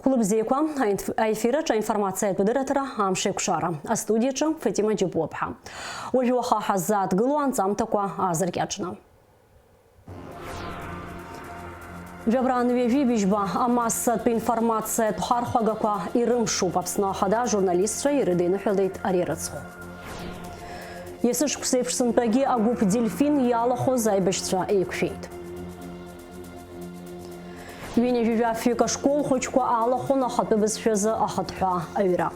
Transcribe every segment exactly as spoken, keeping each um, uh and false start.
Хәлыбзиақәа, аинф-, аефираҿы аинформациатә дырраҭара Амшеикәшара. Астудиаҿы Фатима Џьапуаԥҳа. Уажә уаха ҳаззааҭгыло анҵамҭақәа аазыркьаҿны. Жәабран ҩажәи быжьба амассатә информациатә хархәагақәа ирымшуп. Аԥсны Ахада ажурналистцәа ирыдиныҳәалеит ари арыцхә. Есышықәсеиԥш сынтәагьы агәыԥ Дельфин иалахәыз аибашьцәа еиқәшәеит. Ҩынҩажәи жәафҩык ашкол хәыҷқәа алахәын ахатәы бызшәазы ахыҭҳәа аҩра.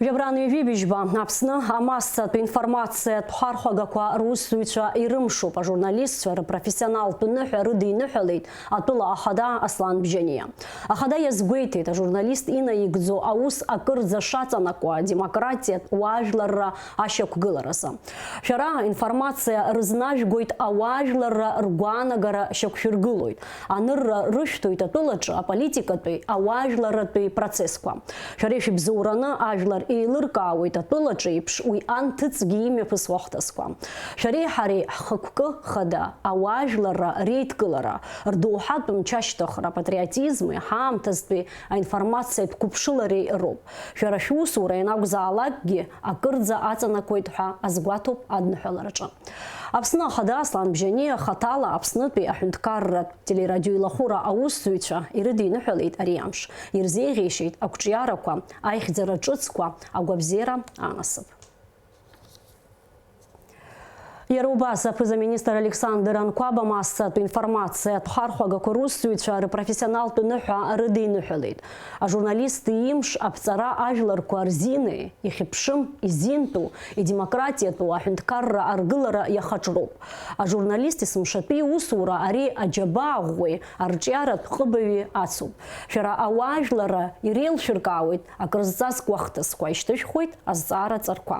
Жәабран ҩажәи быжьба, Аԥсны амассатә информациатә хархәагақәа русзуҩцәа ирымшуп, ажурналистцәа рпрофессионалтә ныҳәа рыдиныҳәалеит атәыла ахада Аслан Бжьаниа. Ахада иазгәеиҭеит, ажурналист инаигӡо аус акырӡа шаҵанакуа адемократиатә уаажәларра ашьақәгыларазы. Шәара аинформациа рызнажәгоит ауаажәларра ргәаанагара шьақәшәыргылоит. Анырра рышәҭоит атәылаҿы аполитикатәи, ауаажәларратәи процессқәа. Шәара ишәыбзоураны ажәлар еилыркаауеит атәылаҿы еиԥш уи анҭыҵгьы имҩаԥысуа ахҭысқәа. Шәареи ҳареи ҳхықәкы хада, ауаажәларра реидкылара, рдоуҳатә мчы ашьҭыхра, апатриотизми ҳаамҭазтәи аинформациатә қәыԥшылареи роуп. Шәара шәусура ианакәзаалакгьы акырӡа аҵанакуеит ҳәа азгәаҭоуп адныҳәалараҿы. Аԥсны Ахада Аслан Бжьаниа хаҭала Аԥснытәи аҳәынҭқарратә телерадиоилахәыра аусзуҩцәа ирыдиныҳәалеит ари амш, ирзеиӷьеишьеит ақәҿиарақәа, аихьӡара ҿыцқәа, агәабзиара анасыԥ. Иара убас, аԥыза-министр Александр Анқәаба массатә информациатә хархәагақәа русзуҩцәа рпрофессионалтә ныҳәа рыдиныҳәалеит. Ажурналист имш аԥҵара ажәларқәа рзины ихьыԥшым, изинтәу, идемократиатәу аҳәынҭқарра аргылара иахаҿроуп. Ажурналист есымшатәи иусура ари аџьабаа ӷәӷәеи арҿиаратә ҟыбаҩи ацуп. Шәара ауаажәларра иреилшәыркаауеит акрызҵазкуа ахҭысқәа, ишьҭышәхуеит азҵаара ҵарқәа.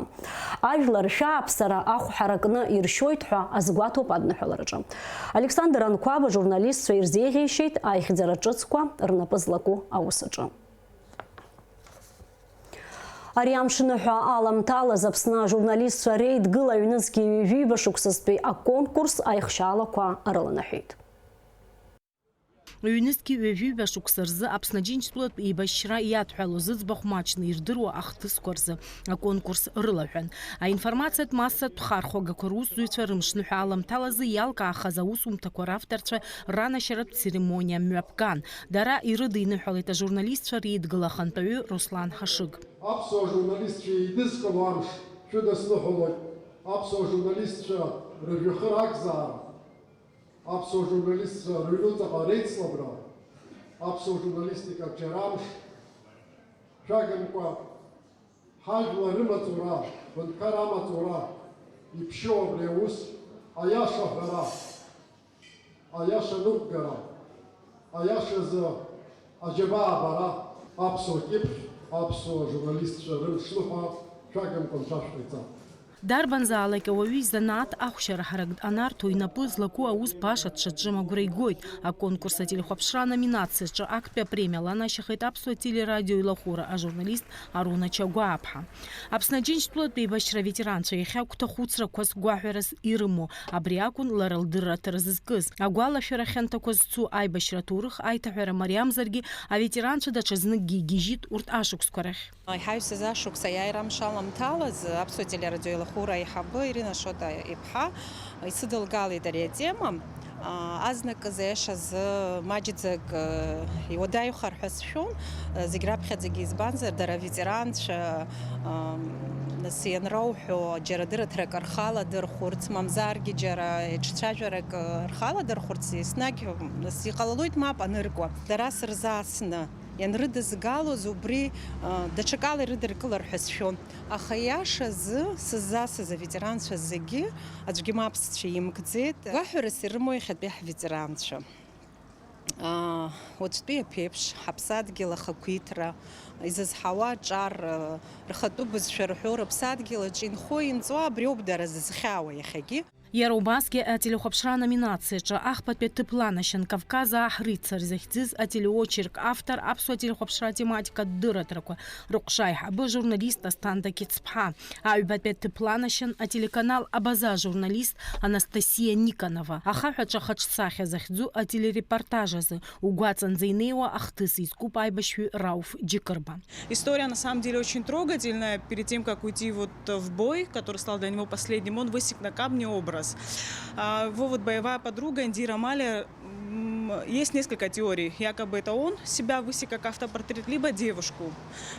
Ажәлар шәааԥсара ахә ҳаракны иршьоит ҳәа азгәаҭоуп адныҳәалараҿы. Александр Анқәаба журналистцәа ирзеиӷьеишьеит аихьӡара ҿыцқәа рнапы злаку аус аҿы. Ари амшныҳәа аламҭалаз Аԥсны ажурналистцәа реидгыла ҩнызқьи ҩажәиба шықәсазтәи аконкурс аихшьаалақәа рыланаҳәеит. Ҩнызқьи ҩажәиба шықәса рзы Аԥсны Аџьынџьтәылатә еибашьра иадҳәалоу зыӡбахә маҷны ирдыруа ахҭысқәа рзы аконкурс рылаҳәан. Аинформациатә массатә хархәагақәа русзуҩцәа рымшныҳәа аламҭалазы иалкаахаз аусумҭақәа равторцәа ранашьаратә церемониа мҩаԥган. Дара ирыдиныҳәалеит ажурналистцәа реидгыла ахантәаҩы Руслан Ҳашыг. Аԥсуа журналистцәа еидызкыло амш шәыдысныҳәалоит. Аԥсуа журналистцәа рыжәҩахыр акзаара, аԥсуа журналистцәа рыҩнуҵаҟа реицлабра, аԥсуа журналистика џьара амш шәагымкәа, ҳажәлар рымаҵура, ҳҳәынҭқар амаҵура иԥшьоу абри аус, аиаша аҳәара, аиаша аныҟәгара, аиашазы аџьабаа абара, аԥсуа кьыԥхь, аԥсуа журналистцәа рымшныҳәа шәагымкәа анцәа шәҟаиҵап. Дарбанзаалак ауаҩы изанааҭ ахәшьара ҳарак анарҭо инапы злаку аус баша дшаҿым агәра игоит. Аконкурс ателехәаԥшра аноминациаҿы актәи апремиа ланашьахеит аԥсуа телерадиоилахәыра ажурналист Аруна Чагәааԥҳа. Аԥсны Аџьынџьтәылатә еибашьра аветеранцәа иахьа гәҭахәыцрақәас, гәаҳәарас ирымоу, абри акәын лара лдырраҭара зызкыз. Агәалашәара хьанҭақәа зцу аибашьра аҭоурых аиҭаҳәара мариамзаргьы, аветеранцәа даҽазныкгьы игьежьит урҭ ашықәсқәа рахь. Иҳаҩсыз ашықәс аиааира амш аламҭалаз аԥсуа телерадиоилахәыра аиҳабы Ирина Шоҭа иԥҳа исыдылгалеит ари атема. Азныказы, аиашазы, маҷӡак иуадаҩхар ҳәа сшәон, зегь раԥхьаӡагьы, избанзар, дара аветеранцәа, нас, ианроуҳәо, џьара дырраҭарак рхаладырхәырц, мамзаргьы џьара еиҿцәажәарак рхаладырхәырц, еснагь, нас, иҟалалоит мап аныркуа. Дара сырзаасны ианрыдызгалоз, убри, а, даҽакала ирыдыркылар ҳәа сшәон. Аха иашазы, сыззасыз аветеранцәа зегьы аӡәгьы мап сцәимкӡеит. Гәаҳәарас ирымоу иахьатәи ҳветеранцәа. А, уаҵәтәи аԥеиԥш, ҳаԥсадгьыл ахақәиҭра, изызҳауа аҿар, а, рхатәы бызшәа рҳәо, рыԥсадгьыл аҿы инхо-инҵуа, абриоуп дара зызхьаауа иахьагьы. Иара убасгьы ателехәаԥшра аноминациаҿы ахԥатәи аҭыԥ ланашьан Кавказаа ҳрыцар захьӡыз ателеочерк автор, аԥсуа телехәаԥшра тематикатә дырраҭарақәа рыҟәша аиҳабы, журналист Асҭанда Қьыцԥҳа. Аҩбатәи аҭыԥ ланашьан ателеканал Абаза ажурналист Анастасиа Никонова. Ахаҳә аҿы ахаҿсахьа захьӡу ателерепортаж азы угәаҵанӡа инеиуа ахҭыс изкуп аибашьҩы Рауф Џьыкырба. История на самом деле очень трогательная. Перед тем, как уйти вот в бой, который стал для него последним, он высек на камне образ. А, его вот боевая подруга Индира Амалия, м, есть несколько теорий. Якобы это он себя высек как автопортрет, либо девушку,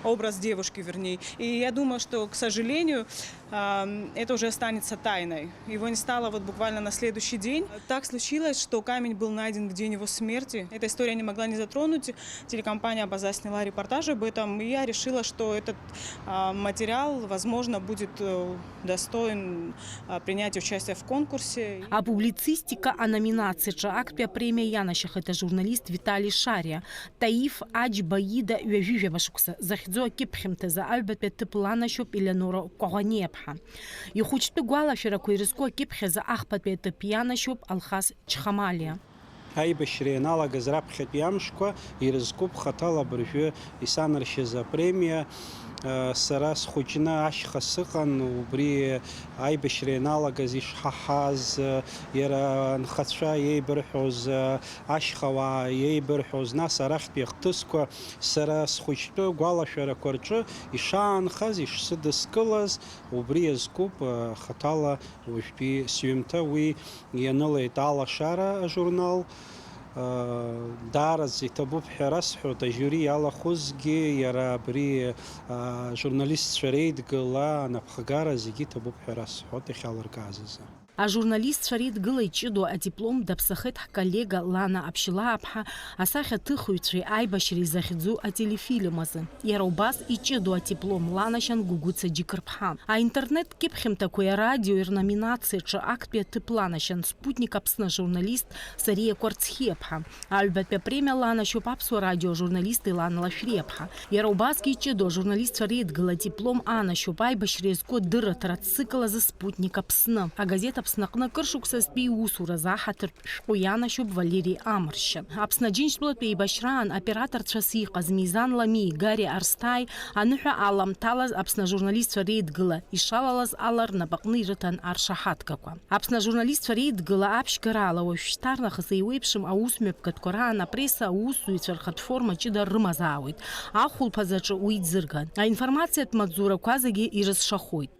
образ девушки, вернее. И я думаю, что, к сожалению, ам, это уже останется тайной. Его не стало вот буквально на следующий день. Так случилось, что камень был найден в день его смерти. Эта история не могла не затронуть. Телекомпания «Абаза» сняла репортаж об этом, и я решила, что этот, а, материал, возможно, будет, э, достоин, а, принятия участия в конкурсе. Апублицистика аноминациаҿы актәи апремиа ианашьахеит ажурналист Витали Шариа. Таиф Аџьба ида ҩажәи жәаба шықәса захьӡу акьыԥхьымҭазы аҩбатәи аҭыԥ ланашьоуп Елеонора Кәаӷәаниаԥҳа. Ихәыҷтәы гәалашәарақәа ирызку акьыԥхь азы ахԥатәи аҭыԥ ианашьоуп Алхас Чхамалиа. Аибашьра ианалагаз раԥхьатәи амшқәа ирызкуп хаҭала абыржәы исанаршьаз апремиа. Сара схәыҷны ашьха сыҟан, убри аибашьра ианалагаз ишҳаҳаз, иара анхацәа иеибырҳәоз, ашьхауаа иеибырҳәоз, нас арахьтәи ахҭысқәа, сара схәыҷтәы гәалашәарақәа рҿы ишаанхаз, ишсыдыскылаз, убри иазкуп, хаҭала уажәтәи сҩымҭа. Уи ианылеит «Алашара» ажурнал. Даараӡа иҭабуп ҳәа расҳәоит, ажиури иалахәызгьы, иара абри ажурналистцәа реидгыла анапхгара зегьы иҭабуп ҳәа расҳәоит иахьалыркааз азы. Ажурналистцәа реидгыла иҷыдоу адиплом даԥсахеит ҳколлега Лана Аԥшьлааԥҳа асахьаҭыхыҩцәеи аибашьреи захьӡу ателефильм азы. Иара убас иҷыдоу адиплом ланашьан Гәыгәыца Џьыкырԥҳа. Аинтернет кьыԥхьымҭақәеи арадиои рноминациаҿы актәи аҭыԥ ланашьан Спутник Аԥсны ажурналист Сариа Кәарцхиаԥҳа. Аҩбатәи апремиа ланашьоуп Аԥсуа радио ажурналист Елана Лашәриаԥҳа. Иара убасгьы иҷыдоу ажурналистцәа реидгыла адиплом анашьоуп аибашьра иазку адырраҭара ацикл азы Спутник Аԥсны. Агазеҭ Аԥсны аҟны акыр шықәсазтәи иусуразы аҳаҭыртә шәҟәы ианашьоуп Валери Амршьан. Аԥсны Аџьынџьтәылатә еибашьраан операторцәас иҟаз Мизан Ламиеи Гари Арсҭааи аныҳәа аламҭалаз Аԥсны ажурналистцәа реидгыла ишалалаз ала рнапаҟны ирыҭан аршаҳаҭгақәа. Аԥсны ажурналистцәа реидгыла аԥшьгараала уажәшьҭарнахыс еиуеиԥшым аусмҩаԥгатәқәа раан апресса аусзуҩцәа рхатә форма ҷыда рымазаауеит. Ахәылԥаз аҿы уи ӡырган. Аинформациатә маҵзурақәа зегьы ирызшахоит.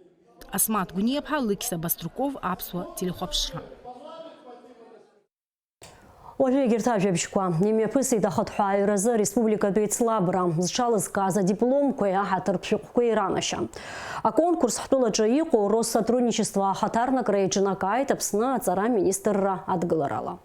Асмаҭ Гәниаԥҳа, Лықьса Баструков, Аԥсуа телехәаԥшра. Уажәы егьырҭ ажәабжьқәа. Имҩаԥысит ахыҭҳәааҩразы ареспубликатә еицлабра, зҽалызкааз адипломқәеи аҳаҭыртә шәҟәқәеи ранашьа. Аконкурс ҳтәылаҿы иҟоу Россотрудничество ахаҭарнакра еиҿнакааит Аԥсны аҵара министрра адгыларала.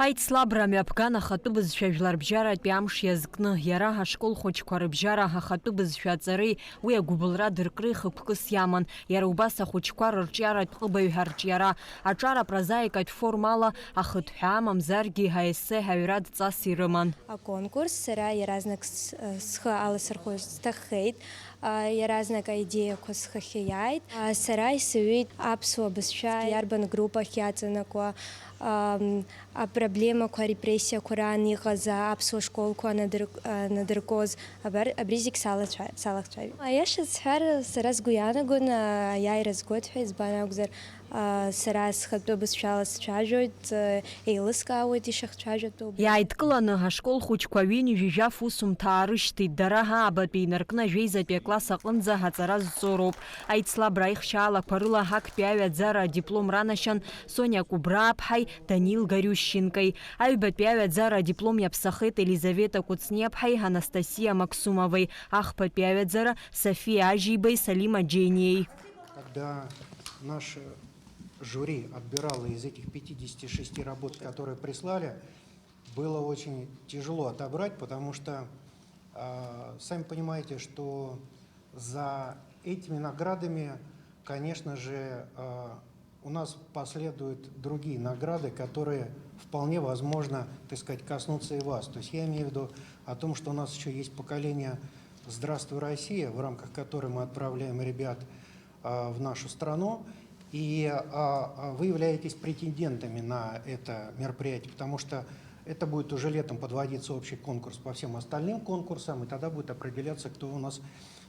Аицлабра мҩаԥган ахатәы бызшәа жәларбжьаратәи амш иазкны, иара ашкол хәыҷқәа рыбжьара ахатәы бызшәа аҵареи уи агәыбылра дыркреи хықәкыс иаман, иара убас ахәыҷқәа рырҿиаратә ҟыбаҩ ҳарҿиара, аҿар апрозаикатә формала, ахыҭҳәаа мамзаргьы аессе ҳаҩратә ҵас ирыман. Аконкурс сара иаразнак с-, схы аласырхәыр сҭаххеит, а, иаразнак аидеиақәа схахьы иааит. А, сара исыҩит аԥсуа бызшәа иарбан группахь иаҵанакуа, ам, апроблемақәа, арепрессиақәа раан иҟаз аԥсуа школқәа анадыр-, анадыркуаз, абар-, абри зегь салацәа-, салахцәажәеит. Аиаша сҳәар, сара сгәы иаанагон, а, аиааира згоит ҳәа, избан акәзар, а, сара схатәы бызшәала сцәажәоит, а, еилыскаауеит ишахцәажәатәу. Иааидкыланы ашкол хәыҷқәа ҩынҩажәи жәаф усумҭа аарышьҭит, дара аабатәи инаркны ажәеизатәи акласс аҟынӡа аҵара зҵо роуп. Аицлабра аихшьаалақәа рыла актәи аҩаӡара адиплом ранашьан Сониа Кәыбрааԥҳаи Данил Гариущенкои. Аҩбатәи аҩаӡара адиплом иаԥсахеит Елизавета Кәыҵниаԥҳаи Анастасиа Максумовеи, ахԥатәи аҩаӡара Софиа Ажьибеи Салима Џьениеи. Когда наш жюри отбирало из этих пятидесяти шести работ, которые прислали, было очень тяжело отобрать, потому что, а, сами понимаете, что за этими наградами, конечно же, а, у нас последуют другие награды, которые вполне возможно, так сказать, коснутся и вас. То есть я имею в виду о том, что у нас ещё есть поколение «Здравствуй, Россия», в рамках которой мы отправляем ребят, а, в нашу страну. И а, а, вы являетесь претендентами на это мероприятие, потому что это будет уже летом подводиться общий конкурс по всем остальным конкурсам, и тогда будет определяться, кто у нас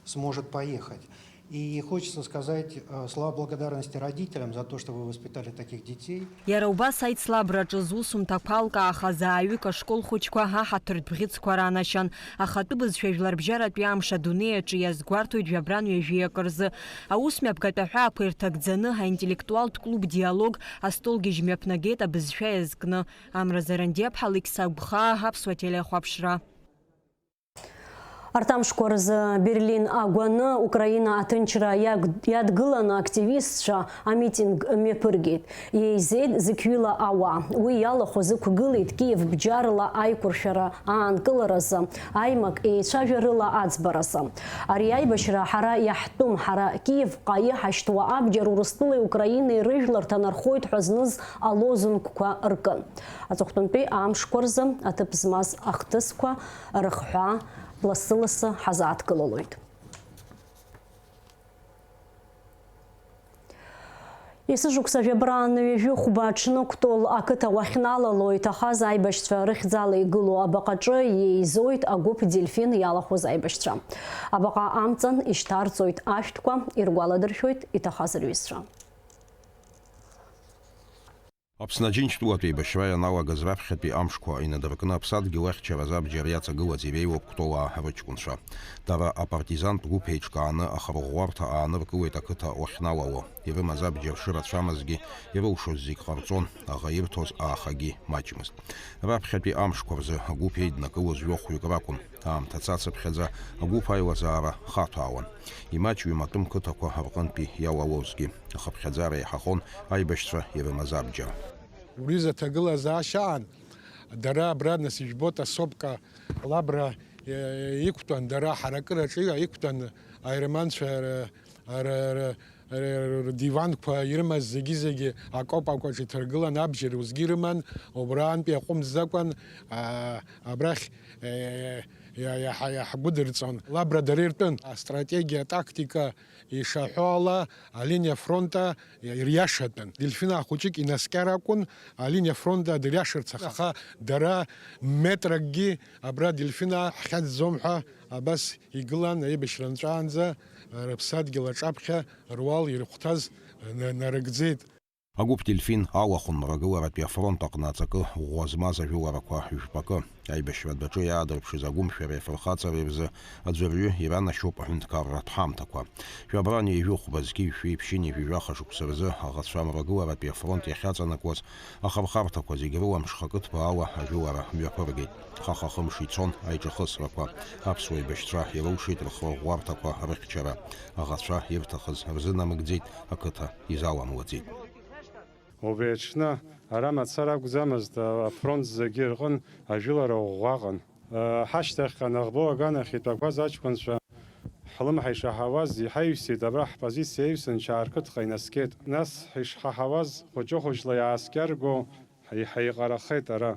сможет поехать. И хочется сказать э, слова благодарности родителям за то, что вы воспитали таких детей. Иара убас аицлабраҿы зусумҭақәа алкаахаз ааҩык ашкол хәыҷқәа аҳаҭыртә бӷьыцқәа ранашьан. Ахатәы бызшәа жәларбжьаратәи амш адунеи аҿы иазгәарҭоит жәабран ҩажәи акы рзы. Аус мҩаԥгатә аҳәаақәа ирҭагӡаны аинтеллектуалтә клуб Диалог астолгьежь мҩаԥнагеит абызшәа иазкны. Амра Зарандиаԥҳа, Алықьса Гәхаа, Аԥсуа телехәаԥшра. Арҭ амшқәа рзы Берлин агәаны Украина аҭынчра иаг-, иадгыланы активистцәа амитинг мҩаԥыргеит. Еизеит зықьҩыла ауаа. Уи иалахәыз ықәгылеит Киев бџьарла аиқәыршәара аанкыларазы, аимак еицәажәарыла аӡбаразы. Ари аибашьра ҳара иаҳтәым, ҳара Киевҟа иҳашьҭуа абџьар Урыстәылеи Украинеи рыжәлар ҭанархоит ҳәа зныз алозунгқәа ркын. Аҵыхәтәантәи амшқәа рзы аҭыԥ змаз ахҭысқәа рыхҳәаа лассы-лассы ҳазааҭгылалоит. Есышықәса жәабран ҩажәи хәба аҽны Кәтол ақыҭа уахьналало иҭахаз аибашьцәа рыхьӡала игылоу абаҟаҿы еизоит агәыԥ Дельфин иалахәыз аибашьцәа. Абаҟа амҵан ишьҭарҵоит ашәҭқәа, иргәаладыршәоит иҭахаз рҩызцәа. Аԥсны Аџьынџьтәылатә еибашьра ианалагаз раԥхьатәи амшқәа инадыркны аԥсадгьыл ахьчаразы абџьар иаҵагылаз иреиуоуп Кәтолаа рыҷкәынцәа. Дара апартизантә гәыԥ еиҿкааны ахырӷәӷәарҭа ааныркылеит ақыҭа уахьналало. Ирымаз абџьар шырацәамызгьы, ирылшоз зегь ҟарҵон, аӷа ирҭоз аахагьы маҷмызт. Раԥхьатәи амшқәа рзы агәыԥ еиднакылоз жәохәҩык ракәын. Аамҭа цацыԥхьаӡа агәыԥ аилазаара хаҭәаауан. Имаҷҩым атәым қыҭақәа рҟынтәи иалалозгьы. Ахыԥхьаӡара иаҳахон аибашьцәа ирымаз абџьар. Убри рзы аҭагылазаашьа аан, дара абра нас ижәбоит, Асопка лабра, е, иқәтәан, дара ҳаракыраҿы иқәтәан, аерманцәа р-, р-, р-, р-, рдиванқәа ирымаз зегьы-зегьы акоп акәаҿ иҭаргылан, абџьар усгьы ирыман, убраантәи аҟәымҵӡакәан, а, абрахь, е, иа-, иаҳа-, иаҳгәыдырҵон. Лабра дара иртәын, астратегиа, атактика, ишаҳәо ала, алиниа фронта ириашатәын. Дельфина хәыҷык инаскьар акәын, алиниа фронта дыриашарц, аха дара метракгьы абра Дельфина ҳхьаҵӡом ҳәа абас игылан, аибашьра нҵәаанӡа рыԥсадгьыл аҿаԥхьа руал ирыхәҭаз на-, нарыгӡеит. Агәыԥ Дельфин алахәын ргыларатәи афронт аҟны аҵакы ӷәӷәа змаз ажәыларақәа жәпакы. Аибашьра адәаҿы иаадырԥшыз агәымшәареи афырхаҵареи рзы аӡәырҩы иранашьоуп аҳәынҭқарратә ҳамҭақәа. Жәабран ҩажәи хәба зқьи жәшәи ԥшьынҩажәи жәаха шықәса рзы аӷацәа мрагыларатәи афронт иахьаҵанакуаз ахырхарҭақәа зегь рыла мшха кыдбаала ажәылара мҩаԥыргеит. Хаха хымш ицон аиҿахысрақәа. Аԥсуа еибашьцәа ирылшеит рхырӷәӷәарҭақәа рыхьчара. Аӷацәа ирҭахыз рзынамыгӡеит, ақыҭа изаламлаӡеит. Убри аҽны ара мацара акәӡамызт, афронт зегьы рҟын ажәылара ӷәӷәа ыҟан. Ҳашьҭахьҟа Наӷбоу аганахь итәақәаз аҷкәынцәа ҳлымҳа ишаҳауаз иҳаҩсит, абра ҳпозициа аҩсын Чаарқыҭҟа инаскьеит. Нас ишҳаҳауаз хәыҷы-хәыҷла иааскьарго иҳаиҟарахеит ара.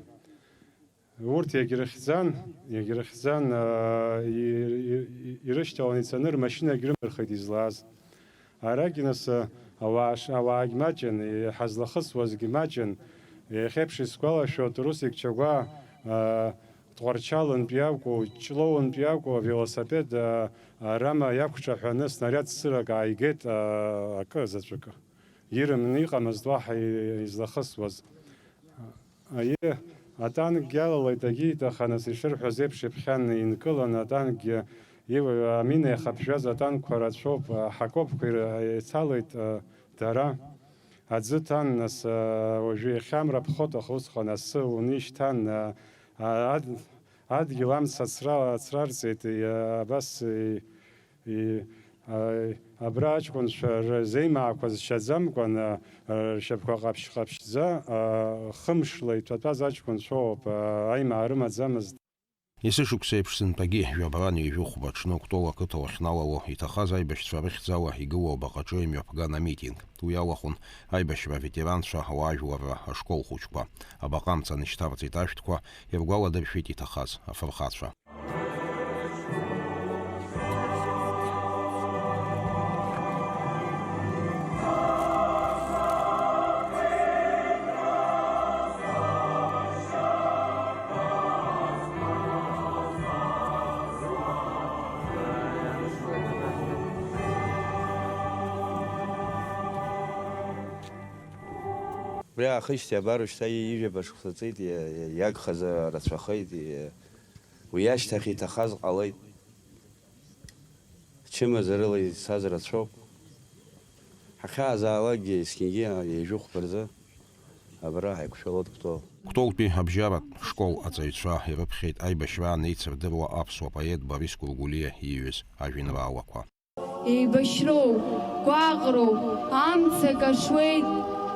Урҭ иагьрыхьӡан, иагьрыхьӡан, аа, и-, и-, и-, ирышьҭалан ицаны рмашьынагь рымырхит излааз. Арагь нас, ауаа ш-, ауаагь маҷын, иҳазлахысуазгьы маҷын. Иахьеиԥш исгәалашәоит, Русик Чагәаа, аа, Тҟәарчалынтә иакәу, Ҷлоунтә иакәу, авелосипед, аа, арама иақәҿаҳәаны снариад цырак ааигеит, аа, акы заҵәык. Ирымны иҟамызт уаҳа и-, излахысуаз. Аиеи, атанкгьы алалеит, агьиит, аха нас ишырҳәаз еиԥш иԥхьан, инкылан, атанкгьы ил-, амина иахаԥжәаз атанкқәа рацәоуп, аҳакопқәа ир-, еицалеит, а, дара. Аӡы ҭан, нас, а, уажәы иахьа амра ԥхоит, аха усҟан асы унеишьҭан, а, а, ад-, адгьыл амца ацра-, ацрарҵеит, и-, абас, и-, И, а, абра аҷкәынцәа рзеимаақәа зшьаӡамкәан, а, ршьапқәа ҟаԥшь-ҟаԥшьӡа, а, хымшла иҭәатәаз аҷкәынцәоуп, а, аимаа рымаӡамызт. Есышықәса еиԥш сынтәагьы, жәабран ҩажәи хәба аҽны Кәтол ақыҭа уахьналало иҭахаз аибашьцәа рыхьӡала игылоу абаҟаҿы имҩаԥган амитинг. Уи алахәын аибашьра аветеранцәа ауаажәларра ашкол хәыҷқәа. Абаҟа амца нышьҭарҵеит ашәҭқәа, иргәаладыршәеит иҭахаз афырхацәа. Убри аахижьҭеи абар уажәшьҭа ҩажәаба шықәса ҵит, иа-, иа-, иагхаз рацәахеит, иа-, уи ашьҭахь иҭахаз ҟалеит. Чымазарыла ицаз рацәоуп. Ҳахьаазаалакгьы есқьынгьы ҩажәи хәба рзы абра ҳаиқәшәалоит Кәтол. Кәтолтәи абжьаратә школ аҵаҩцәа ирыԥхьеит аибашьраан еицырдыруа аԥсуа поет Борис Гәыргәлиа ииҩыз ажәеинраалақәа. Еибашьроуп, гәаҟроуп, амца кашуеит,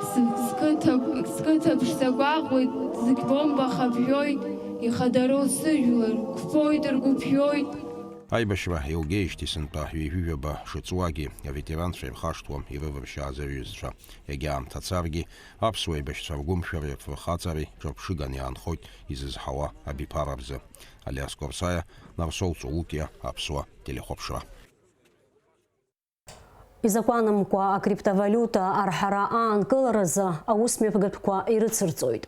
с-, сқыҭа, сқыҭа ԥшӡа гәаҟуеит, зегь бомба хабжәоит, ихадароу сыжәлар, қәԥоит, ргәыԥжәоит. Аибашьра еилгеижьҭеи сынтәа ҩажәи жәаба шыҵуагьы, аветеранцәа ирхашҭуам ирывыршьааз рҩызцәа. Егьа аамҭа царгьы, аԥсуа еибашьцәа ргәымшәареи рфырхаҵареи ҿырԥшыганы иаанхоит изызҳауа абиԥара рзы. Алиас Қәарсаиа, Нарсоу Цолукиа, Аԥсуа телехәаԥшра. Изакәанымкәа акриптовалиута арҳара аанкыларазы аусмҩаԥгатәқәа ирыцырҵоит.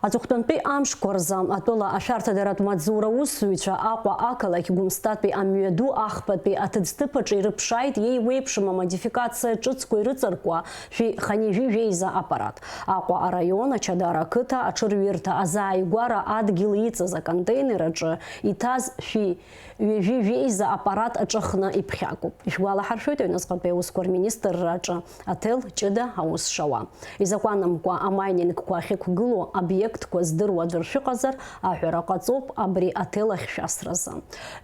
Аҵыхәтәантәи амшқәа рзы атәыла ашәарҭадаратә маҵзура усзуҩцәа Аҟәа ақалақь Гәымсҭатәи амҩаду ахԥатәи аҭыӡҭыԥ аҿы ирыԥшааит иеиуеиԥшым амодификациа ҿыцқәа ирыҵаркуа шәи хынҩажәи жәеиза аппарат. Аҟәа араион Ачадара ақыҭа аҽырҩырҭа азааигәара адгьыл иҵаз аконтейнер аҿы иҭаз шәи ҩажәи жәеиза аппарат аҿыхны иԥхьакуп. Ишәгәалаҳаршәоит, аҩныҵҟатәи аусқәа рминистрра аҿы аҭел ҷыда аус шауа. Изакәанымкәа амайнингқәа ахьықәгылоу обиектқәа здыруа аӡәыр шәыҟазар, аҳәара ҟаҵоуп абри аҭел ахьшәасразы.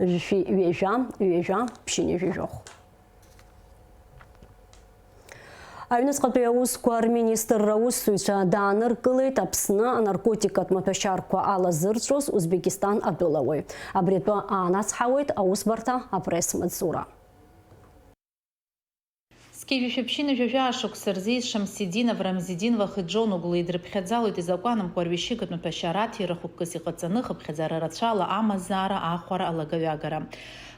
Жәшәи ҩажәа, ҩажәа, ԥшьынҩажәи жәохә. Аҩныҵҟатәи аусқәа рминистрра аусзуҩцәа дааныркылеит Аԥсны анаркотикатә маҭәашьарқәа алазырҵәоз Узбекистан атәылауаҩ. Абри атәы аанацҳауеит аусбарҭа апресс-маҵзура. Зқьи жәшәи ԥшьынҩажәи жәаа шықәса рзы Шамсидинов Рамзидин Вахиджон оглы идрыԥхьаӡалоит изакәанымкәа арҩашьыгатә маҭәашьара аҭира хықәкыс иҟаҵаны хыԥхьаӡара рацәала амазаара, аахәара, алагаҩагара.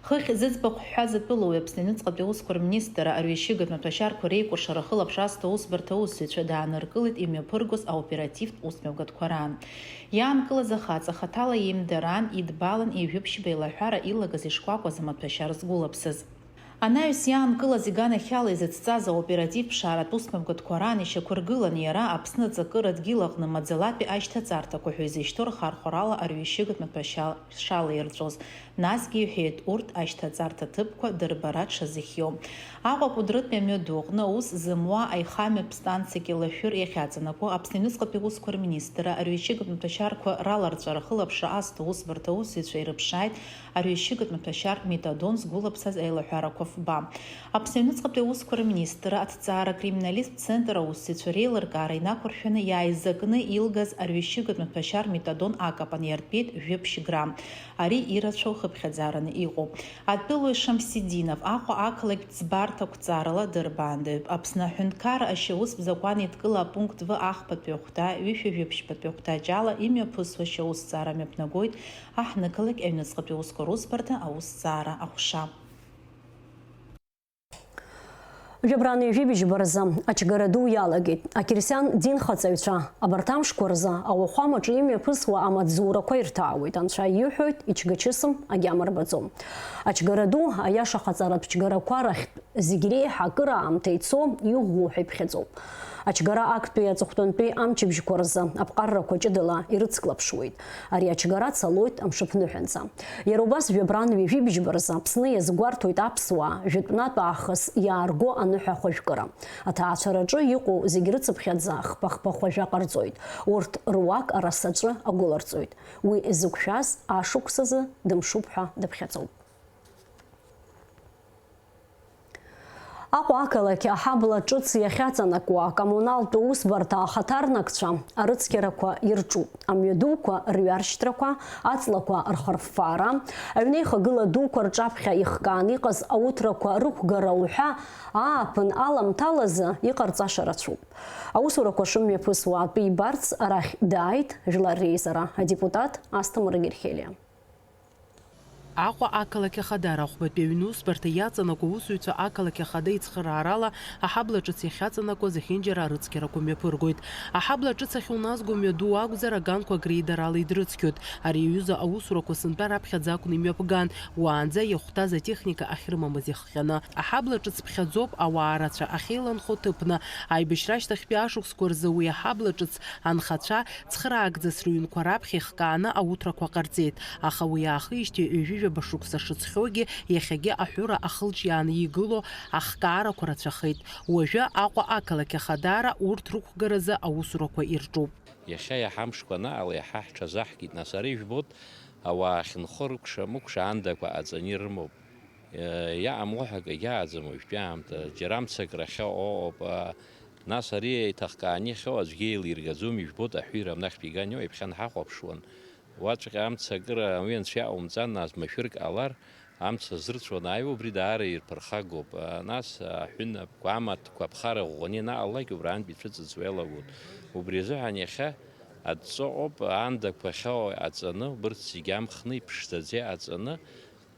Хыхь зыӡбахә ҳҳәаз атәылауаҩ Аԥсны аҩныҵҟатәи аусқәа рминистрра арҩашьыгатә маҭәашьарқәа реикәыршара ахылаԥшра азҭо аусбарҭа аусзуҩцәа дааныркылеит имҩаԥыргоз аоперативтә усмҩаԥгатәқәа раан. Иаанкылаз ахаҵа хаҭала иеимдараан, идбалан ҩажәи ԥшьба еилаҳәара илагаз ишкәакәаз амаҭәашьар згәылаԥсаз. Анаҩс иаанкылаз иганахьала изыцҵаз аоперативтә ԥшааратә усмҩаԥгатәқәа раан ишьақәыргылан иара Аԥсны аҵакыра дгьыл аҟны маӡалатәи ашьҭаҵарҭақәа ҳәа изышьҭоу рхархәарала арҩашьыгатә маҭәашьа шалаирҵәоз. Насгьы иҳәеит урҭ ашьҭаҵарҭа ҭыԥқәа дырбара дшазыхиоу. Аҟәа Кәыдрытәи амҩаду аҟны аус зымуа аихамҩатә станциа Кьалашәыр иахьаҵанакуа Аԥсны аҩныҵҟатәи аусқәа рминистрра арҩашьыгатә маҭәашьарқәа раларҵәара ахылаԥшра азҭо аусбарҭа аусзуҩцәа ирыԥшааит арҩашьыгатә маҭәашьар метадон згәылаԥсаз аилаҳәарақәа фба. Аԥсны аҩныҵҟатәи аусқәа рминистрра аҭҵаара криминалисттә центр аусзуҩцәа реилыркаара инақәыршәаны иааизакны илгаз арҩашьыгатә маҭәашьар метадон акапан иартәеит жәаԥшь грамм. Ари ирацәоу хыԥхьаӡараны иҟоуп. Атәылауаҩ Шамсидинов Аҟәа ақалақь ӡбарҭа ақәҵарала дырбаандаҩуп. Аԥсны аҳәынҭқарра ашьаустә закәан еидкыла апункт В ахԥатәи ахәҭа, ҩышәи жәиԥшьбатәи ахәҭаҷ ала имҩаԥысуа ашьаусҭҵаара мҩаԥнагоит аҳҭнықалақь аҩныҵҟатәи аусқәа русбарҭа аусҭҵаара аҟәша. Жәабран ҩажәи быжьба рзы ачгара ду иалагеит. Ақьырсиан динхаҵаҩцәа абарҭ амшқәа рзы ауахәамаҿы имҩаԥысуа амаҵзурақәа ирҭаауеит. Анцәа иҳәоит, ичгачысым, агьама рбаӡом. Ачгара ду, аиаша ҟаҵаратә чгарақәа рахьтә зегь реиҳа акыраамҭа ицо, иӷәӷәоу ҳәа иԥхьаӡоуп. Ачгара актәи аҵыхәтәантәи амчыбжьқәа рзы аԥҟаррақәа ҷыдала ирыцклаԥшуеит. Ари ачгара цалоит амшаԥныҳәанӡа. Иара убас жәабран ҩажәи быжьба рзы Аԥсны иазгәарҭоит аԥсуаа жәытәнатә аахыс иаарго аныҳәа хәажәкыра. Аҭаацәараҿы иҟоу зегь рыцыԥхьаӡа хԥа-хԥа хәажәа ҟарҵоит. Урҭ руак арасаҿы агәыларҵоит. Уи зықәшәаз ашықәсазы дымшуп ҳәа дыԥхьаӡоуп. Аҟәа ақалақь аҳабла ҿыц иахьаҵанакуа акоммуналтә усбарҭа ахаҭарнакцәа арыцқьарақәа ирҿуп, амҩадуқәа рҩаршьҭрақәа, аҵлақәа рхырффаара, аҩнеихагыла дуқәа рҿаԥхьа ихкааны иҟаз ауҭрақәа рықәгара уҳәа ааԥын аламҭалазы иҟарҵаша рацәоуп. Аусурақәа шымҩаԥысуа атәы ибарц арахь дааит Жәлар Реизара адепутат Асҭамыр Герхелиа. Аҟәа ақалақь ахадара ахәбатәи аҩнусбарҭа иаҵанакуа аусзуҩцәа ақалақь ахада ицхыраарала аҳабла ҿыц иахьаҵанакуа зехьынџьара арыцқьарақәа мҩаԥыргоит. Аҳабла ҿыц ахьуназго мҩаду акәзар, аганқәа грейдерала идрыцқьоит. Ари аҩыза аусурақәа сынтәа раԥхьаӡа акәны имҩаԥган, уаанӡа иахәҭаз атехника ахьрымамыз иахҟьаны. Аҳабла ҿыц ԥхьаӡоуп, ауаа рацәа ахьеиланхо ҭыԥны. Аибашьра ашьҭахьтәи ашықәсқәа рзы уи аҳабла ҿыц анхацәа цхыраагӡас рыҩнқәа раԥхьа ихкааны ауҭрақәа ҟарҵеит, аха уи аахижьҭеи ҩажәижәаба шықәса шыҵхьоугьы, иахьагьы аҳәыра ахылҿиааны игылоу ахкаарақәа рацәахеит. Уажәы Аҟәа ақалақь ахадара урҭ рықәгаразы аусурақәа ирҿуп. Иахьа иаҳа амшқәа анаала, иаҳа ҳҽазаҳкит, нас, ара ижәбоит, ауаа ахьынхо рыкәша-мыкәша аандақәа аҵаны ирымоуп. Иа-, иаамло ҳәа акгьы ааӡам уажәтәи аамҭа, џьара амца акрахьоу ыҟоуп, а, нас ари еиҭахкааны иахьоу аӡәгьы еилиргаӡом, ижәбоит, аҳәира амнахьтә иган иоуп, иаԥхьа анҳахәаԥшуан. Уаҵәҟьа амца акыра уи анцәа иаҟоумҵан, нас машәырк ҟалар, амца зырцәо анааиуа, убри даара ирԥырхагоуп. А, нас аҳәынаԥқәа, амаҭқәа аԥхара ӷәӷәаны ианаҟалалак, убраантә ицәыҵыҵуа иалагоит. Убри азыҳәан иахьа адҵа ыҟоуп, аандақәа ахьоу аҵаны, убырҭ зегьы амхны, иԥшӡаӡа иҟаҵаны,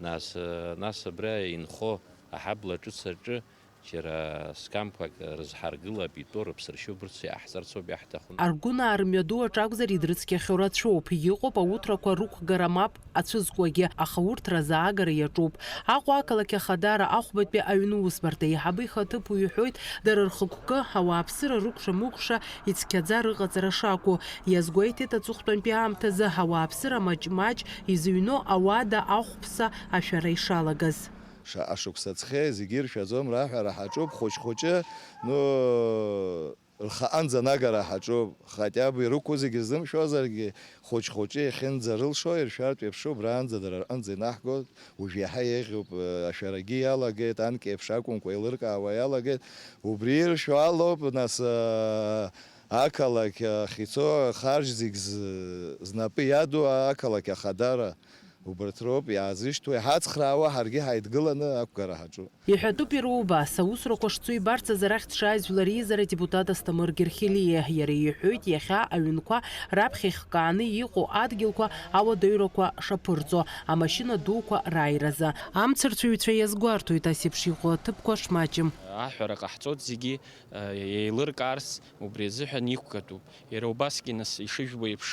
нас, нас абра инхо аҳабла ҿыц аҿы џьара скамқәак рызҳаргылап, итәоу рыԥсыршьо убырҭ иҟаҳҵарц ауп иаҳҭаху. Аргәынаа рымҩаду аҿы акәзар идрыцқьахьоу рацәоуп, иҟоуп ауҭрақәа рықәгара мап ацәызкуагьы, аха урҭ разаагара иаҿуп. Аҟәа ақалақь ахадара ахәбатәи аҩны усбарҭа аиҳабы ихаҭыԥуаҩ иҳәоит, дара рхықәкы ауааԥсыра рыкәша-мыкәша ицқьаӡа рыҟаҵара шакәу. Иазгәеиҭеит аҵыхәтәантәи аамҭазы ауааԥсыра маҷ-маҷ изыҩноу ауада ахәԥса ашәара ишалагаз. Шаҟа шықәса ҵхьеи, зегьы иршәаӡом раҳәара ҳаҿуп, хәыҷ-хәыҷы, ну, рхаҟынӡа анагара ҳаҿуп, хотя бы ирықәу зегьы ззымшәозаргьы, хәыҷ-хәыҷы иахьынӡарылшо, иршәартә иаԥшуп, раанӡа дара рҟынӡа инаҳгоит, уажә иаҳа еиӷьуп, ашәарагьы иалагеит, анкьа еиԥш акәымкәа еилыркаауа иалагеит, убри иршәо алоуп, нас, ақалақь ахь ицо ахарџь зегь з-, знапы иаду ақалақь ахадара. Убарҭ роуп иаазышьҭуа, иҳацхраауа, ҳаргьы ҳаидгыланы ақәгара ҳаҿуп. Иҳәатәуп иара убас, аусурақәа шцо ибарҭаз арахь дшааиз жәлар реизара адепутат Асҭамыр Герхелиа. Иара иҳәоит, иахьа аҩнқәа раԥхьа ихкааны иҟоу адгьылқәа ауадаҩрақәа шаԥырҵо, амашьына дуқәа рааиразы. Амцарцәаҩцәа иазгәарҭоит, ас еиԥш иҟоу аҭыԥқәа шмаҷым. Аҳәара ҟаҳҵоит зегьы, э, еилыркаарц, убри азыҳәан иқәгатәуп. Иара убасгьы, нас, ишыжәбо еиԥш,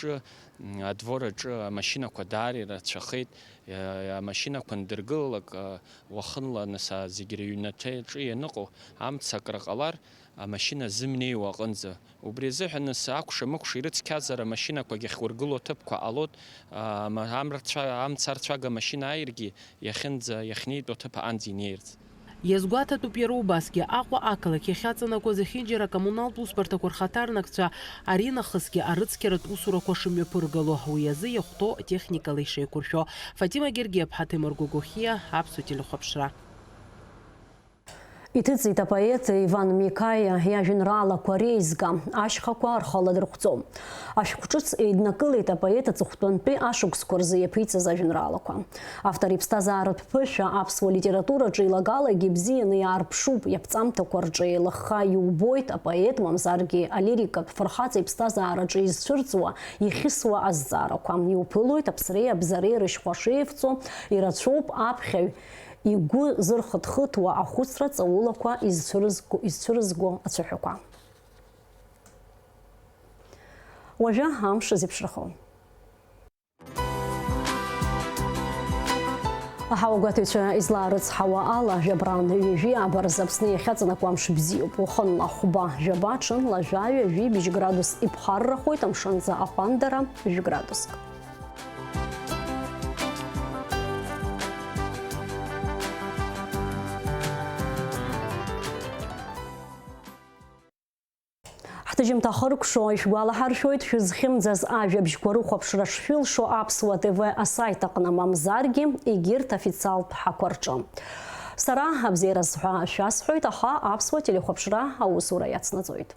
м, адвор аҿы амашьынақәа даара ирацәахеит. Иа-, амашьынақәа андыргылалак, а, уахынла, нас, а, зегь рыҩнаҭа аҿы ианыҟоу амца акра ҟалар, амашьына зымнеиуа аҟынӡа. Убри азыҳәан, нас, акәша-мыкәша ирыцқьазар, амашьынақәагьы ахьургыло аҭыԥқәа ҟалоит, а, ма-, амрцәа-, амца арцәага амашьына ааиргьы, иахьынӡа, иахьнеитәу аҭыԥ аҟынӡа инеирц. Иазгәаҭатәуп иара убасгьы, Аҟәа ақалақь иахьаҵанакуа зехьынџьара акоммуналтә усбарҭақәа рхаҭарнакцәа аринахысгьы арыцқьаратә усурақәа шымҩаԥыргало, уи азы иахәҭоу техникала ишеиқәыршәо. Фатима Гергиаԥҳа, Ҭемыр Гогохиа, Аԥсуа телехәаԥшра. Иҭыҵит апоет Иван Микаиа иажәеинраалақәа реизга, Ашьхақәа рхы ладырхәӡом. Ашәҟәҿыц еиднакылеит апоет аҵыхәтәантәи ашықәсқәа рзы иаԥиҵаз ажәеинраалақәа. Автор иԥсҭазааратә ԥышәа аԥсуа литератураҿы илагалагьы ибзианы иаарԥшуп, иаԥҵамҭақәа рҿы еилыхха иубоит апоет, мамзаргьы алирикатә фырхаҵа иԥсҭазаараҿы изцәырҵуа, ихьысуа азҵаарақәа. Иуԥылоит аԥсреи абзареи рышьхәа шеивҵо, ирацәоуп аԥхьаҩ игәы зырхыҭхыҭуа ахәыцра ҵаулақәа изцәырызго, изцәырызго ацәаҳәақәа. Уажәы амш зеиԥшрахо. Аҳауагәаҭаҩцәа излаарыцҳауа ала, жәабран ҩажәи ааба рзы Аԥсны иахьаҵанакуа амш бзиоуп. Уахынла хәба, жәаба, ҽынла жәаҩа, жәибжь градус иԥхаррахоит, амшынӡа аҟәандара, жәградуск. Ҳҭыжьымҭа хыркәшо ишәгәалаҳаршәоит, шәызхьымӡаз ажәабжьқәа рыхәаԥшра шшәылшо Аԥсуа Т В асаит аҟны, мамзаргьы егьырҭ официалтә ҳақәа рҿы. Сара абзиара сҳәа шәасҳәоит, аха Аԥсуа телехәаԥшра аусура иацнаҵоит.